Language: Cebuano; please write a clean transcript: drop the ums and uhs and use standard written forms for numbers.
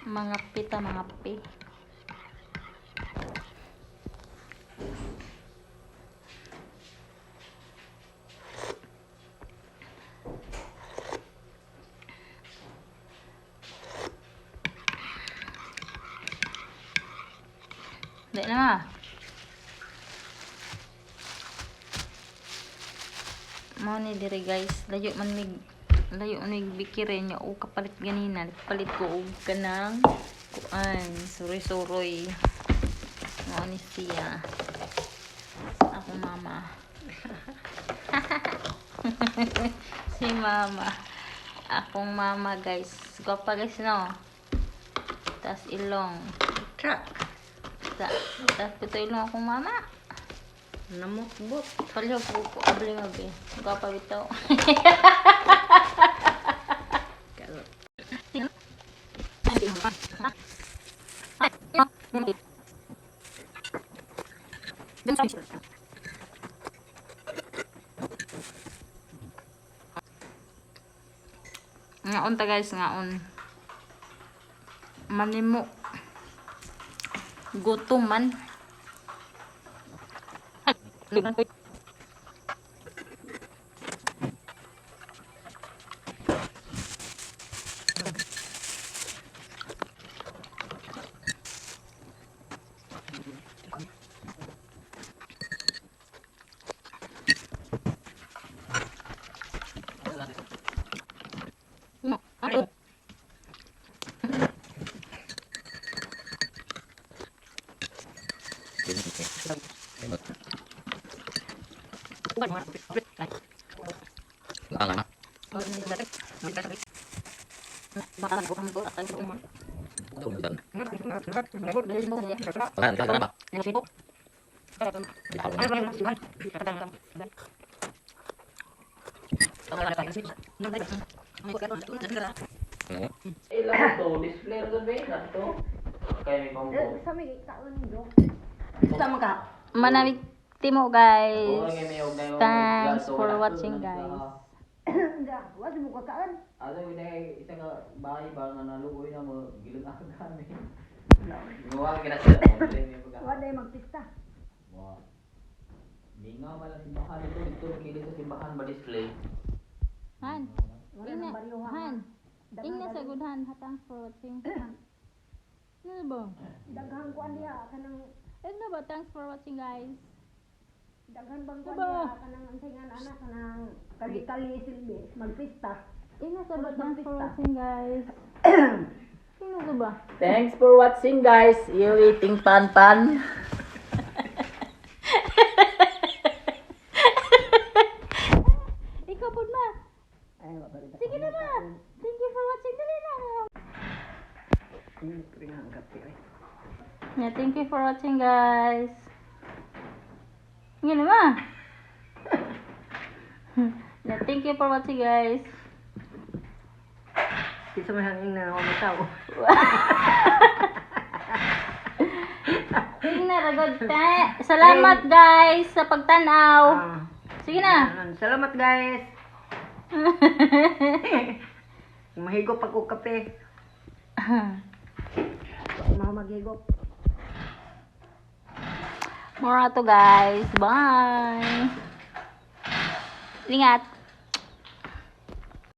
Mga pita, mga pi. Di na. Mao ni diri, guys. Layo man mig bikire niya o kapalit ganina. Palit ko og kanang kuan, suroy-suroy. Mao ni siya. Ako mama. Si mama. Akong mama, guys. Gwapa, guys, no. Tas ilong. Truck. Tas pito ilong akong mama. Namutbot. Palihog ko ko abli mabi. Gwapa bitaw. Kalot. Ngaon ta, guys, ngaon. Manimo. Gutom man. Ilang to? Display ro ba to? Kaya may pambo. Tama ka. Manamig timo, guys. Thanks for watching, guys. Wala mo kakaan. Ano yun eh, isa ka bahay ba nga naluoy na mo gilang agan eh. Gawa ka na sila. Wala magpista. Wa. Mingaw man lang simbahan ito, dito kili sa simbahan ba display. Han. Ingna, Han. Ingna sa good, Han. Ha, thanks for watching. Ano ba? Daghan kuan diha kanang Ano ba? Thanks for watching, guys. Daghan bang kuan Diba? diha kanang unsay nga anak kanang kali-kali silbi magpista. Ingna sa ba? Thanks for watching, guys. Ingna sa ba? Thanks for watching, guys. You eating pan pan. Ikaw po na. Ay, wala. Sige na ba? Thank you for watching. Dali na. Ang kape ay. Yeah, thank you for watching, guys. Ingna na ba? Yeah, thank you for watching, guys. Di sa may hangin na ako mataw. Ingna ragod ta. Salamat, guys, sa pagtanaw. Ah. Sige na. Salamat, guys. Mahigop ako kape. Mga maghigop. More to, guys. Bye. Ingat.